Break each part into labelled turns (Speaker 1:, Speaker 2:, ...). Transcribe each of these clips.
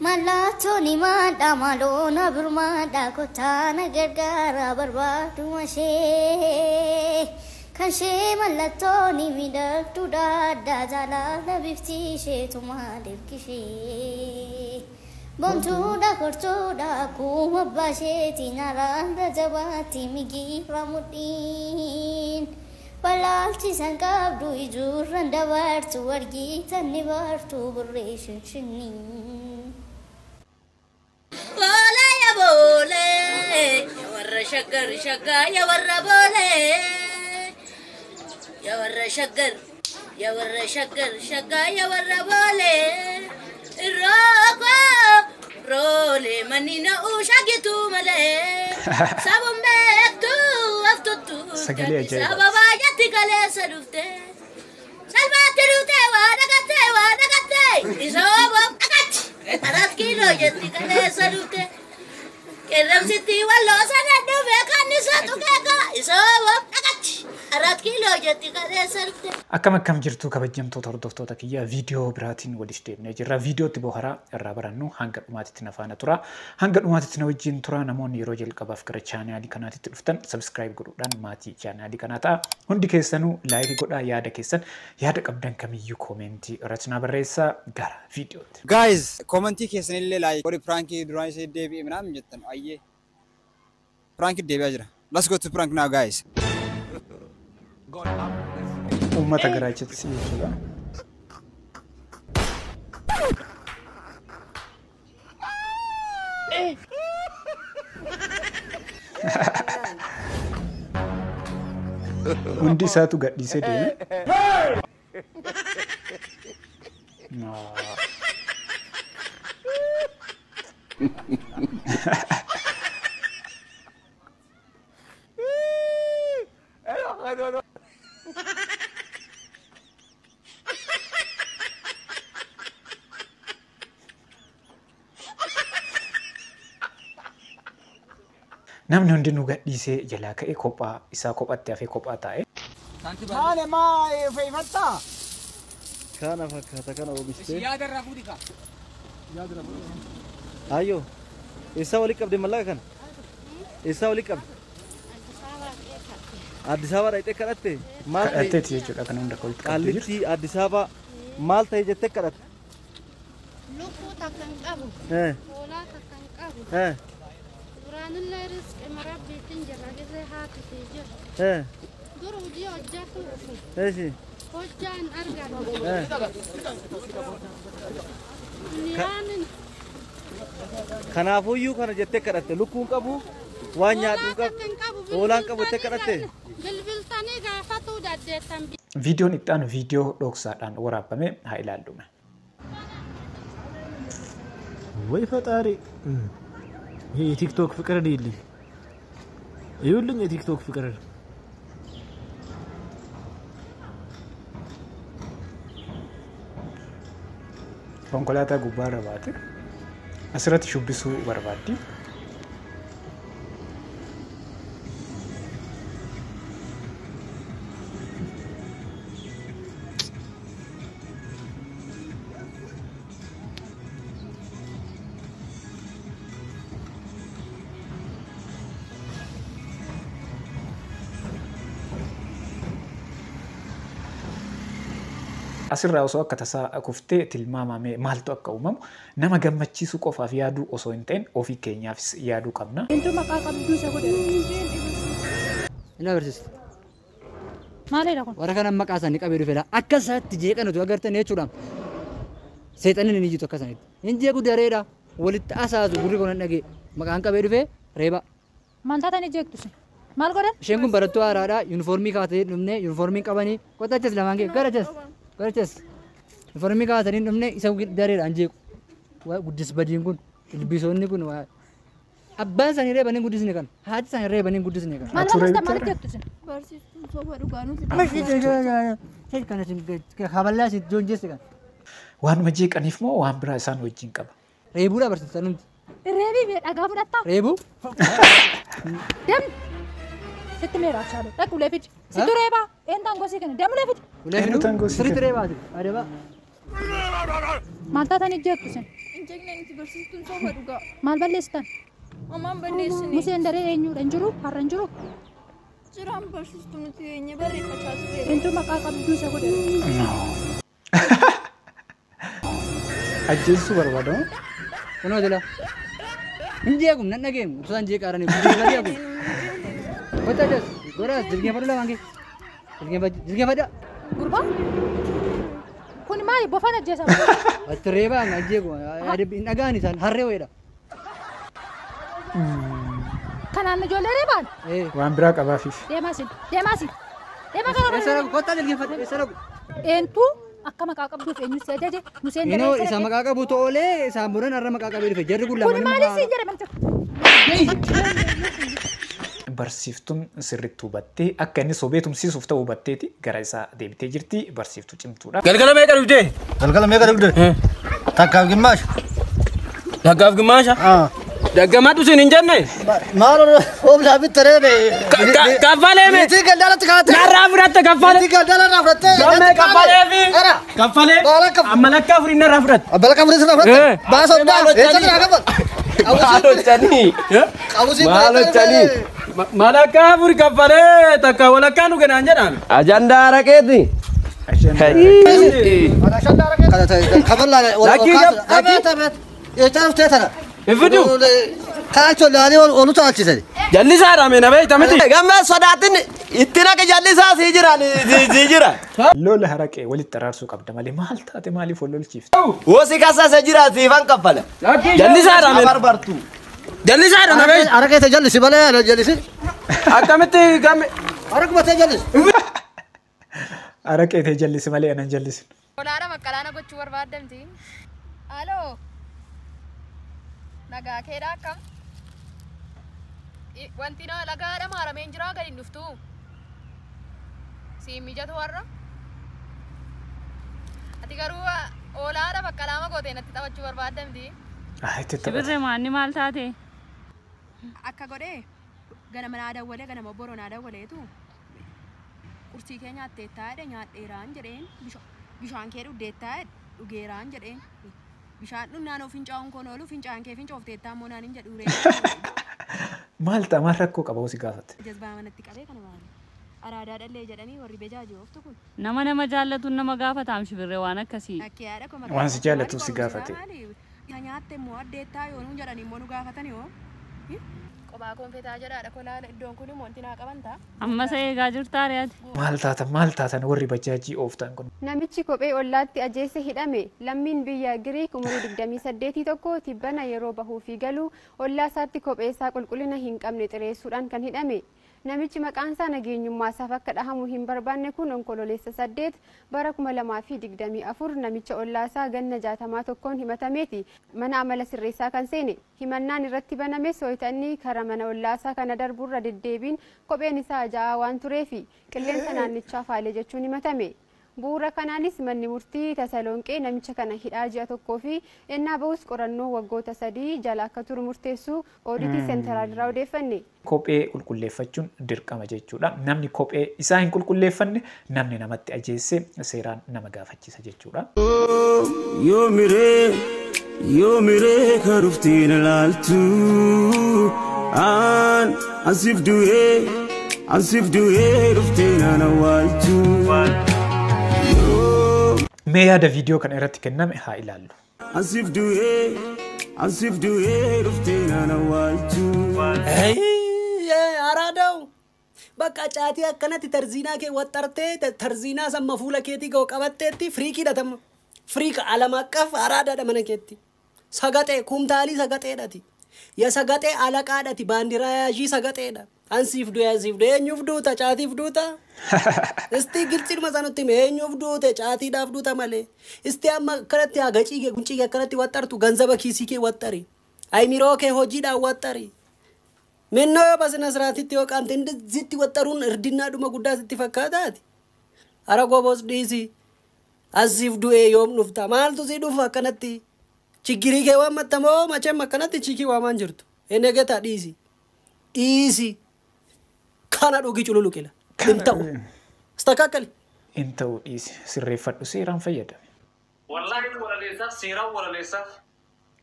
Speaker 1: Mallattoon himaadha maloona birmaadha kottaa gargaara barbaaduma ishee. Kan ishee mallattoon miidhagduudha adda jaalala bifti isheetu maaliif kishee. Boontuudha kortuudha akkuma abbaa isheetiin araada jabaatti migiirra mudhiin. Walaalchisan qabdu ijuurran dabartu wargiitan ni bartu burree shinshinniin.
Speaker 2: Boolee ya boolee ya warra shaggar shaggaa ya warra boolee ya warra shaggar ya warra shaggar shaggaa ya warra boolee irrooko roolee manni na'uu shagituu malee sabuun beektuu aftuttuu
Speaker 3: Sagalee ajaa'ibaati.
Speaker 2: Sababa jetti kaleessa dhufte salphaatti dhuftee waa dhagattee waa dhagattee isa ooboof dhagachi 4 kiiloo jetti kaleessa dhufte qeerramsitti walloo sana dhufe kan isa tuqeeqa isa ooboof dhagachi 4 kiiloo jetti kaleessa dhufte.
Speaker 3: Akkam akkam jirtu kabajamtoota hordoftoota kiyya viidiyoo biraatiin walitti deebinee jirra. Viidiyootti boharaa irraa barannu hanga dhumaatitti na faana tura. Hanga dhumaatitti na wajjin tura. Namoonni yeroo jalqabaaf gara chaanaalii kanaatitti dhuftan subscribe godhuudhaan maatii chaanaalii kanaa ta'a. Hundi keessanuu like godhaa yaada keessan yaada qabdan kamiyyuu koomentii irratti na barreessaa gara viidiyootti.
Speaker 4: Guys, komentii keessanillee like godhi prankii duraan ishee deebi'e minaamin jettan ayyee. Prankii deebi'aa jira. Let's go to prank now guys.
Speaker 3: Uummata garaachatti jechuudha. Hundi isaatu gadhiisee deeme. Namni hundinuu gadhiisee jalaa ka'e kophaa isaa kophatti hafee kophaa taa'e.
Speaker 4: Taane maa fe'ifattaa?
Speaker 5: Kana fakkaata kana oomishte.
Speaker 4: Yaada irraa fuudhi kaa.
Speaker 5: Ayyoo eessaa walii qabde mallaqa kana? Eessaa walii qabde? Addis Ababaa dhaqxee kadhatte? Maal ta'e?
Speaker 3: Kadhatteeti jechuudha kan hunda walitti qabdee jirtu.
Speaker 5: Qaallitti Addis Ababaa maal ta'e jettee kadhatte?
Speaker 6: Lukkuu takka hin qabu. Hoolaa takka hin qabu. Duraanillee riizqii rabbiitiin jira gisee haatitii jira. Dur hojii hojjetu dhufu.
Speaker 5: Eeshi.
Speaker 6: Hojjaa hin arganne. Niyaanin
Speaker 5: Kanaafuyyuu kana jettee kadhatte lukkuun qabu waan nyaadhu
Speaker 6: hoolaa
Speaker 5: qabu
Speaker 6: takka hin qabu.
Speaker 5: hoolaan qabu jettee kadhatte.
Speaker 6: Bilbiltanii gaafatuu dandeettan.
Speaker 3: Viidiyoon itti aanu viidiyoo dhoksaadhaan waraabame haa ilaallume.
Speaker 7: ወይ ፈጣሪ ይሄ የቲክቶክ ፍቅርን ይልኝ ይኸውልኝ የቲክቶክ ፍቅርን
Speaker 3: Konkolaataa gubbaarra baate asirratti shubbisuu barbaaddi. Asirraa osoo akka tasaa kuftee tilmaamamee maaltu akka uumamu nama gammachiisuu qofaaf yaaduu osoo hin ta'in ofii keenyaafis yaaduu qabna.
Speaker 6: Intu maqaa qabduu isa godhe.
Speaker 8: Inni agarsiistu.
Speaker 6: Maalidha kun?
Speaker 8: Warra kana maqaa isaanii qabee dhufeedha. Akka isaatti jeeqan utuu agartan jechuudha. Seexanni ni ijjitu akka isaaniitti. Hin jeequ dareedha. Walitti asaasu gurri kun hin dhagee. Maqaan qabee dhufee reeba.
Speaker 6: Maal taatanii jeeqtu isin? Maal godhan?
Speaker 8: Isheen kun barattuu haaraadha. Yuunifoormii kaatee dhufne yuunifoormii qabanii qotta achas lamaan kee gara achas gara achas. Yuunifoormii kaatanii dhufne isa dareedha hin jeequ. Guddis badiin kun ilbiisonni kun abbaan isaanii reebanii hin guddisne kan haati isaanii reebanii hin guddisne kan.
Speaker 6: Maal
Speaker 3: Ati
Speaker 6: barsiistan
Speaker 3: reebitteera?
Speaker 6: maaliif jeeqtu isin?
Speaker 9: Barsiistuun soba dhugaa nuti
Speaker 8: Kana kaballaa si joonjesse kan.
Speaker 3: Waanuma jeeqaniif moo waan biraa isaan wajjin qaba?
Speaker 8: Reebuudha barsiistan nuti.
Speaker 6: Reebii bee dhagaa fudhattaa?
Speaker 8: Reebuu?
Speaker 6: Deemni. Sitti meera abshaalu. Dhaqi ulee fidi. Situ reebaa. Eentaan gosii kenna. Deemu ulee fidi.
Speaker 8: Ulee
Speaker 3: Eenyutu
Speaker 8: fiduu?
Speaker 3: aangoo sii
Speaker 8: Sirriitti
Speaker 3: kenna?
Speaker 8: reebaati. Adabaa.
Speaker 6: Maal taatanii jeeqtu isin?
Speaker 9: Hin jeeqne nuti barsiistuun soba dhugaa.
Speaker 6: Maal balleessitan?
Speaker 9: Homaan balleessine.
Speaker 6: Museen daree eenyudha? Hin jiru? Har'a hin jiru?
Speaker 9: Jiraan barsiistuu nuti eenyu barreeffachaa turre.
Speaker 6: Eentu maqaa qabduu isa godhe?
Speaker 3: Ajjeesuu barbaadamu.
Speaker 8: Kunoo jala. Hin jeequm nan dhageemu ibsaan jeeqaaranii guddifadhi hagu. Kottaa jas goraas jilgeenfadhu lamaan kee. Jilgeenfadha.
Speaker 6: Gurbaa? Kun maali bofaan ajjeesaa?
Speaker 8: Ati reebaa ajjeequ hin dhaga'an isaan harree wayiidha.
Speaker 6: Kanaan ijoollee reebaan?
Speaker 3: Waan biraa qabaafiif.
Speaker 6: Deemaa siin deemaa siin deemaa gara
Speaker 8: Eessa dhaqu kottaa jilgeenfadhu eessa dhaqu.
Speaker 6: Eentu akka maqaa qabduuf eenyu si ajaje Museen daree
Speaker 8: Inoo isa maqaa qabu to'olee isaan buran har'a maqaa qabee dhufe jarri kun
Speaker 6: Kun
Speaker 8: lamaan
Speaker 6: maali siin jedhe namtichi?
Speaker 3: Barsiiftuun sirriitti hubattee akka inni sobee tumsiisuuf ta'u hubatteeti gara isaa deebitee jirti. Barsiiftuu cimtuudha.
Speaker 10: Galgala meeqa dhugdee?
Speaker 5: Galgala meeqa dhugdee? Takkaaf gimmaasha.
Speaker 10: Takkaaf gimmaasha? Daggamadhu siin hin jenne?
Speaker 5: Maal oomlaa bittaree
Speaker 10: Kaffalee mee?
Speaker 5: Niitii galgalatti kaatee.
Speaker 10: Narraa fudhatte kaffalee.
Speaker 5: Niitii galgala irraa fudhattee.
Speaker 10: Gammee kaffalee fi. Kaffalee. Amma lakka afurii narraa fudhatte.
Speaker 5: Abba lakka afurii sirraa fudhatte. Baasa hundaa. Eessa irraa kaffal?
Speaker 10: Maal hojjanii?
Speaker 5: Qabusiin
Speaker 10: Maal hojjanii? Malakka afur kaffalee takka walakkaa nu kenaan jedhaan.
Speaker 11: Ajandaa raqeeti.
Speaker 5: Kafallaa.
Speaker 10: Lakkii
Speaker 5: Abeet abeet. Eessa dhuftee tana?
Speaker 10: Ifidu.
Speaker 5: Kaachoo laalee olu taalchisani.
Speaker 10: Jallisaadha mee na beekta miti.
Speaker 11: Gammee sodaatin itti naqe jallisaa sii jira sii jira.
Speaker 3: Lola haraqee walitti araarsuu qabda malee maal taate maaliif wal lolchiifte?
Speaker 11: Wosi kasase jira siifan kaffala.
Speaker 10: Jallisaadha mee.
Speaker 11: Barbartu.
Speaker 10: Jallisaadha na beekta.
Speaker 5: Araqee ta'e jallisi malee jallisi.
Speaker 10: Akkamitti gamme.
Speaker 5: Araquma ta'e jallisi.
Speaker 3: Araqee ta'e jallisi malee anan jallisin.
Speaker 9: Olaana baqqalaana gochuu barbaaddamti. Aloo. Nagaa keedhaa akkam? Wanti na lagaadha maarameen jiraa gadi hin dhuftu. Siin mijatu warra. Ati garuu olaana baqqalaama gootee natti taphachuu barbaaddamti.
Speaker 3: Itti taphate.
Speaker 12: Sibirree maanni maal taate?
Speaker 9: Akka godhee ganama naa dawwalee ganama boroo naa dawwaleetu qursii kee nyaatteettaa jedhe nyaadheeraan jedheen bishaan kee dhugdeettaa jedhe dhugeeraan jedheen bishaan dhugnaan of fincaa'uun koon oolu fincaa'an kee fincoofteettaa immoo naan hin jedhu.
Speaker 3: Maal ta'a maal rakkoo qaba si gaafate?
Speaker 9: Jazbaa manatti qabee kana maali? Araadaa dhallee jedhanii warri bejaajii ooftu kun.
Speaker 12: Nama nama jaallatuun nama gaafataam shibirree waan akkasii.
Speaker 9: Lakkee haadha koo
Speaker 3: Waan si jaallatuuf si gaafate.
Speaker 9: Nyaatte immoo addeettaa yoo nuun jedhanii immoo nu gaafatanii hoo. Qophaa koonfetaa jedhaadha kolaala iddoon kun immoo wanti naa qaban ta'a.
Speaker 12: Amma isa eegaa jirtaa re'ati.
Speaker 3: Maal taatan maal taatan warri bajaajii ooftan kun?
Speaker 13: Namichi kophee ollaatti ajeese hidhame lammiin biyya Giriik umurii 28 tokko tibbana yeroo bahuu fi galu ollaa isaatti kophee isaa qulqullina hin qabne xireessuudhaan kan hidhame. Namichi maqaan isaa nageenyummaa isaaf akka dhahamu hin barbaanne kun onkololeessa 8 bara 2024 namicha ollaa isaa ganna 60 tokkoon himatameeti. Mana amala sirreessaa kan seene himannaan irratti baname sooyitanni karaa mana ollaa isaa kana darburra deddeebiin kopheen isaa ajaa'aa waan tureefi qilleensa naannichaa faale jechuun himatame. Bu'uura kanaanis manni murtii Tasalonqee namicha kana hidhaa ji'a tokkoo fi ennaa bahus qorannoo waggoota 3 jala akka turu murteessuu ooditii seentaraal irraa odeeffanne.
Speaker 3: Kophee qulqulleeffachuun dirqama jechuudha. Namni kophee isaa hin qulqulleeffanne namni namatti ajeesse seeraan nama gaafachiisa jechuudha.
Speaker 14: Yoo miree yoo miree karuftiin ilaaltu aan asiif du'ee asiif du'ee dhufteen aan awwaaltu.
Speaker 3: Mee yaada viidiyoo kana irratti kenname haa ilaallu.
Speaker 14: Asiif du'ee asiif du'ee dhufteen aan awwaaltu.
Speaker 15: Araadaw bakka caatii akkanatti tarziinaa kee waxxartee tarziinaa samma fuula keetii ga'u qabatteetti firiikiidha tamma. Firiika alam aqqaf araadaadha mana keetti. Sagaxee kumtaalii sagaxeedhati. Ya sagaxee alaqaadhati baandiraa yaashii sagaxeedha. Ansiif du'e asiif du'e eenyuuf duuta caatiif duuta. Isti gilxiidhuma isaa nutti hime eenyuuf duute caatiidhaaf duuta malee. Isti amma akkanatti haa gacii kee guncii kee akkanatti waxxartu ganzaba kiisii kee waxxari. Ayimiroo kee hojiidhaan waxxari. Minnoo yoo basina siraatitti yoo qaamte indizitti waxxaruun irdinnaadhuma guddaa sitti fakkaataati. Ara goboos dhiisi. Asiif du'ee yoom dhufta maaltu si dhufa akkanatti. Chigirii kee waan mattamoo machem akkanatti chikii waamaan jirtu. Enegeta dhiisi. Dhiisi. Kana dhugi cululuqila. Hin ta'u. Istakaakali.
Speaker 3: Hin ta'u dhiisi sirreeffadhu seeraan fayyadame.
Speaker 16: Wallaahi walaleessaaf seeraan walaleessaaf.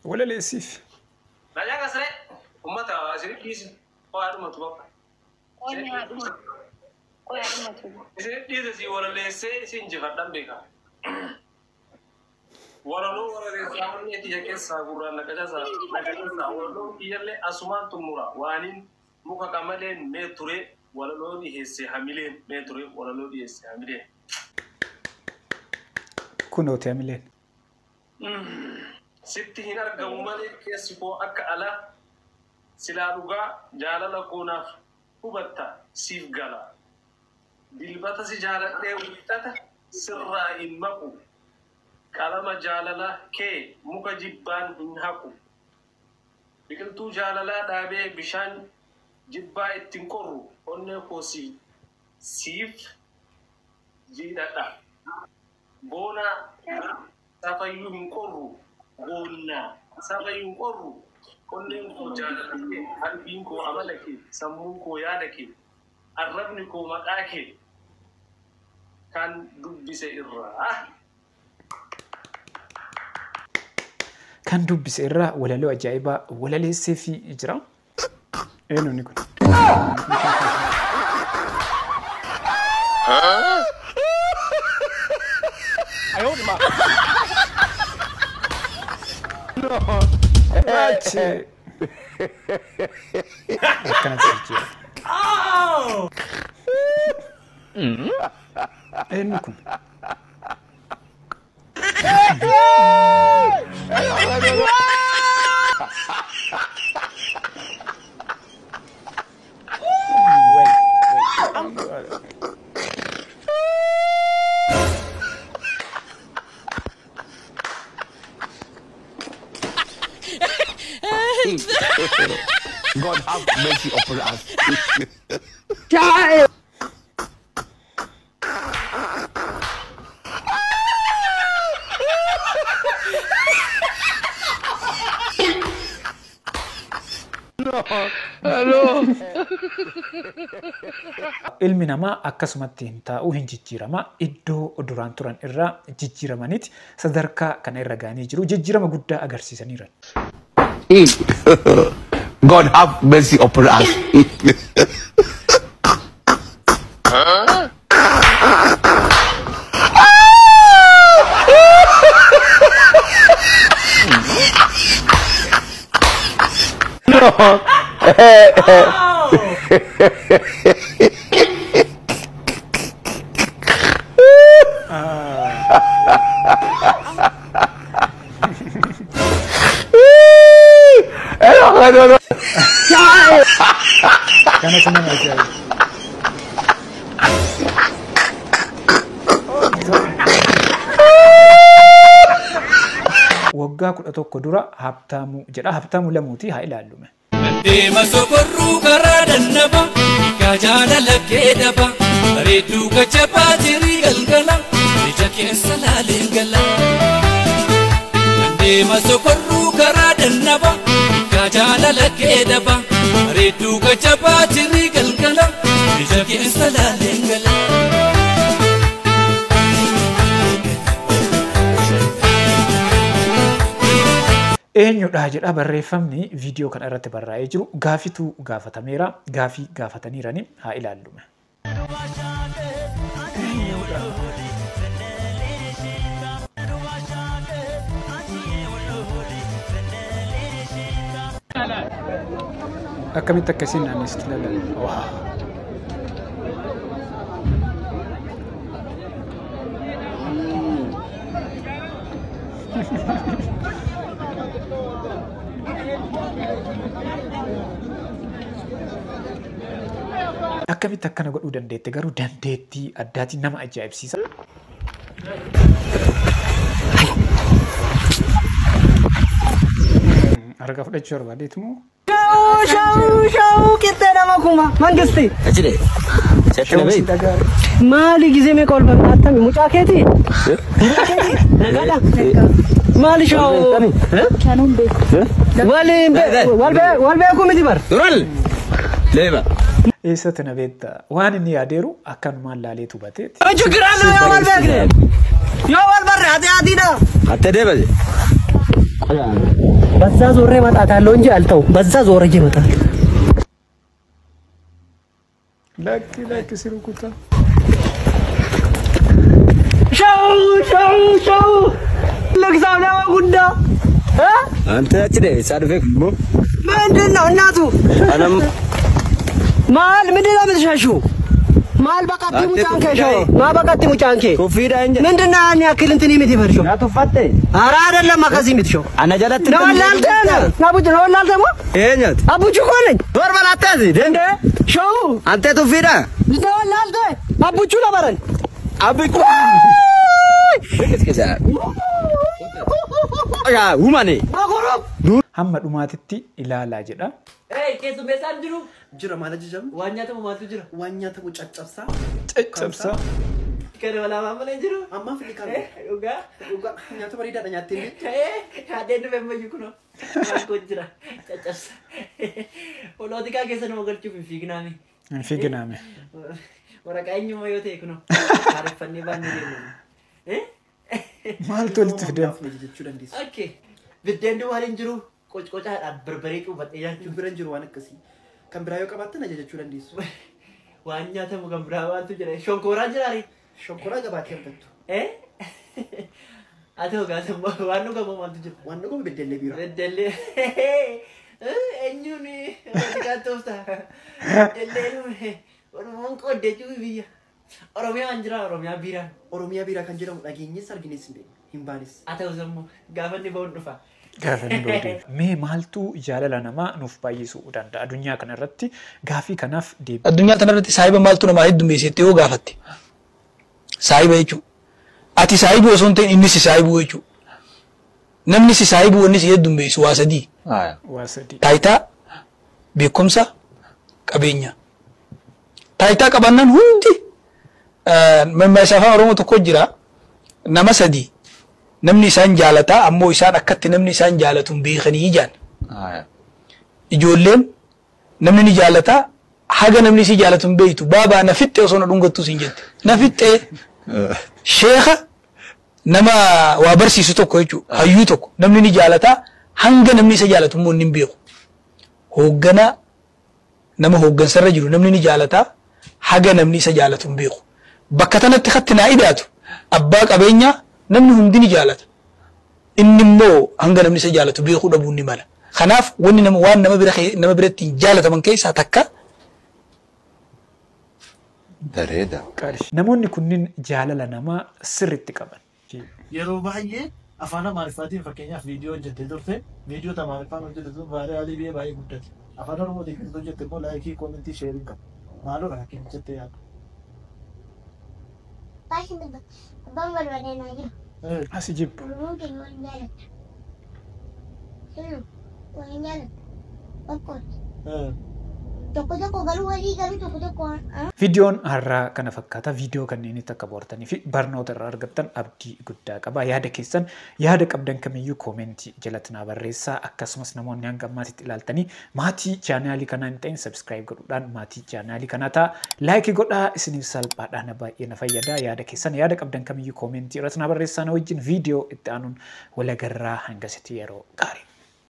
Speaker 3: Walaleessiif.
Speaker 16: Raajaa kasree uummata isin dhiisi ho'aadhumatu bakka. Isin dhiise si walaleessee isin injifadhan beeka. Walaloo walaleessaa onnee tiyya keessaa gurraan naqacasaa naqacasaa walaloo kiyyallee asumaan xumura waaniin muka qamaleen mee ture walaloo dhiheesse hamileen mee ture walaloo dhiheesse hamileen.
Speaker 3: Kunooti hamileen.
Speaker 16: Sitti hin argamu malee keessi koo akka alaa silaa dhugaa jaalala koonaaf hubatta siif gala. Dilbata si jaaladhee wiixata sirraa hin maqu. Qalama jaalala kee muka jibbaan hin haqu. Biqiltuu jaalalaa dhaabee bishaan jibbaa ittiin qorru onnee koo siif jiidhadha. Boona safayyuu hin qorru. Boonna safayyuu hin qorru. Onneen koo jaalala kee, qalbiin koo amala kee, sammuun koo yaada kee, arrabni koo maqaa kee kan dubbise irraa.
Speaker 3: Kan dubbise irraa walaloo ajaa'ibaa walaleesseefii jira. Eenyuun kun? Achi. Akkanatti jira. Eenyu kun?
Speaker 14: God have mercy upon us.
Speaker 3: Ilmi namaa akkasumatti hin taa'u hin jijjiirama. Iddoo duraan turan irraa jijjiiramaniiti sadarkaa kana irra ga'anii jiru. Jijjiirama guddaa agarsiisaniiru.
Speaker 14: God have mercy upon us.
Speaker 3: Kanatu nama ajaa'iba. Waggaa 11 dura Habtaamuu jedha. Habtaamuu Lamuutii haa ilaallume.
Speaker 17: Deema sokorruu karaa dannaba, hiikaa jaalala kee daba, bareedduu gajjabaa jirii galgala, ija keessa laaleen gala. Deema sokorruu karaa dannaba, hiikaa jaalala kee daba, bareedduu gajjabaa jirii galgala, ija keessa laaleen gala.
Speaker 3: Eenyudha jedha barreeffamni viidiyoo kana irratti barraa'ee jiru. Gaafitu gaafatameera. Gaafii gaafataniirani haa ilaallume. Akkamitti akkasiin naannessitti ilaalan? Waa! Akkamitti akkana godhuu dandeette garuu dandeettii addaatiin nama ajaa'ibsiisa. Harka fudhachuu barbaadeetu moo?
Speaker 18: Shawuu shawuu qixxee nama kuma mangisti. Maali gisee meeqa ol bal'aattami mucaa keetii? Mucaa keetii? Nagaadha. Maali shawuu? Wal beeku miti bar.
Speaker 3: Dural. Leeba. Eessatti na beekta? Waan inni yaadeeru akkanumaan laalee hubateeti.
Speaker 18: ችግር አለ yoo wal beekne. Yoo wal barre ati adiidha.
Speaker 11: Atte deebase.
Speaker 18: በዛ ዞሬ እመጣታለሁ እንጂ አልተውም። በዛ ዞሬ እመጣለሁ።
Speaker 3: Lakki lakki si rukuta.
Speaker 18: ሸው ሸው ሸው ለግዛው ለማ ጉዳ
Speaker 14: አንተ አችደ ሳድፈክ ሞ
Speaker 18: ምንድን ነው እናቱ
Speaker 14: አናም
Speaker 18: ማል ምንድን ነው የምትሸሺው? ማል በቃቲ ሙጫንኬ ሸው ማ በቃቲ ሙጫንኬ ምንድን ነው ያን ያክል እንትን የምትፈርሺው? ኧረ አይደለም ከዚህ የምትሸው
Speaker 14: አና ጀላት
Speaker 18: ነው ወላልተ ነው ናቡጭ ነው ወላልተ ሞ
Speaker 14: ኤኛት
Speaker 18: አቡጭ እኮ ነኝ።
Speaker 11: ዞር በል አታዚ
Speaker 18: እንደ ሸው
Speaker 11: አንተ ቱፊዳ
Speaker 18: ነው ወላልተ አቡቹ ለበረን
Speaker 11: አብቁ ውማኔ
Speaker 3: Hamma dhumaatitti ilaalaa jedha.
Speaker 19: Keessummeessaan jiru.
Speaker 20: Jira maal ajajamu?
Speaker 19: Waan nyaatamu maaltu jira?
Speaker 20: Waan nyaatamu caccabsaa.
Speaker 3: Caccabsaa.
Speaker 19: Kan walaamaa malee jiru.
Speaker 20: Ammaa fi kan.
Speaker 19: Dhugaa.
Speaker 20: Dhugaa nyaata bareedaadha nyaattee beektu.
Speaker 19: Haadheen dhufe ammayyuu kunoo. Maal jira caccabsaa. Polotikaa keessa nama galchuuf hin fiignaame.
Speaker 3: Hin fiignaame.
Speaker 19: Waraqaa eenyummaa yoo ta'e kunoo. Haareffannee baannee deemna.
Speaker 3: Maaltu walitti fidee?
Speaker 20: Jechuu dandeessu.
Speaker 19: Okay. Biddeen duwwaan hin jiru. Qocqocaadhaan barbaree cuuphadhee nyaachuu.
Speaker 20: Bira hin jiru waan akkasii. Kan biraa yoo qabaattan ajajachuu dandeessu.
Speaker 19: Waan nyaatamu kan biraa maaltu jira? Shonkooraan jiraari?
Speaker 20: Shonkoraa gabaatee argattu.
Speaker 19: Haa ta'u gaasa waan dhugamu maaltu jira?
Speaker 20: Waan dhugamu beddellee biiraa.
Speaker 19: Beddellee. Eenyuun hojii tooftaa? Beddellee walumaan qooddee jiru biyya. Oromiyaan jira Oromiyaa biiraan.
Speaker 20: Oromiyaa biiraa kan jedhamu dhageenyes argines hin beeknu hin baanes.
Speaker 19: Haa ta'u sammuu gaafa inni ba'uun dhufa.
Speaker 3: Gaafa inni ba'u. Mee maaltu jaalala namaa nuuf baay'isuu danda'a addunyaa kanarratti gaafii kanaaf deebii.
Speaker 21: Addunyaa kanarratti saahiba maaltu namaa heddummeessetti yoo gaafatte saahiba jechuudha. Ati saahibu osoo hin ta'in inni si saahibuu jechuudha. Namni si saahibuu wanni si heddummeessu waa sadii.
Speaker 3: Waa sadii.
Speaker 21: Taayitaa, beekumsa, qabeenya. Taayitaa qabaannaan hundi mammaaksa afaan Oromoo tokko jira nama sadii namni isaan jaalataa ammoo isaan akkatti namni isaan jaalatu hin beekanii jaan. Ijoolleen namni ni jaalataa haga namni si jaalatu hin beektu baabaa na fixxee osoo na dhungattu siin jette. Na fixxee sheekha nama waa barsiisu tokko jechuudha hayyuu tokko namni ni jaalataa hanga namni isa jaalatu immoo inni hin beeku. Hoogganaa nama hooggansarra jiru namni ni jaalataa haga namni isa jaalatu hin beeku. Bakka tanatti hatti naa idaatu abbaa qabeenyaa namni hundi ni jaalata. Inni immoo hanga namni isa jaalatu beekuu dhabuun ni mala. Kanaaf wanni nama waan nama biratti hin jaalataman keessaa takka.
Speaker 3: Bareeda. Namoonni kunniin jaalala namaa sirriitti qaban.
Speaker 7: Yeroo baay'ee afaan Amaariffaatiin fakkeenyaaf viidiyoo hojjettee turte viidiyoo Amaariffaan hojjette sun vaayiraalii biyya baay'ee guddate. Afaan Oromootiin kan hojjette immoo laayikii koomentii sheeriin qaba. Maaloo fakkeenya jettee yaaddu?
Speaker 1: Abbaan barbaadee naa jiru.
Speaker 3: Asi jibbu.
Speaker 1: Oromoon keenya waliin jaalata. Sirru waliin jaalata. Bakkooti. Tokko tokko garuu walii garuu tokko tokko.
Speaker 3: Viidiyoon har'aa kana fakkaata. Viidiyoo kanneenitti akka bohaartanii fi barnoota irraa argattan abdii guddaa qaba. Yaada keessan yaada qabdan kamiyyuu koomentii jalatti naa barreessaa. Akkasumas namoonni hanga ammaatitti ilaaltanii maatii chaanaalii kanaa hin ta'in sabskiraayib godhuudhaan maatii chaanaalii kanaa ta'a. Laayikii godhaa isiniif salphaadhaan baay'ee na fayyada. Yaada keessan yaada qabdan kamiyyuu koomentii irratti naa barreessaa. Na wajjin viidiyoo itti aanuun walagarraa hangasitti yeroo gaarii.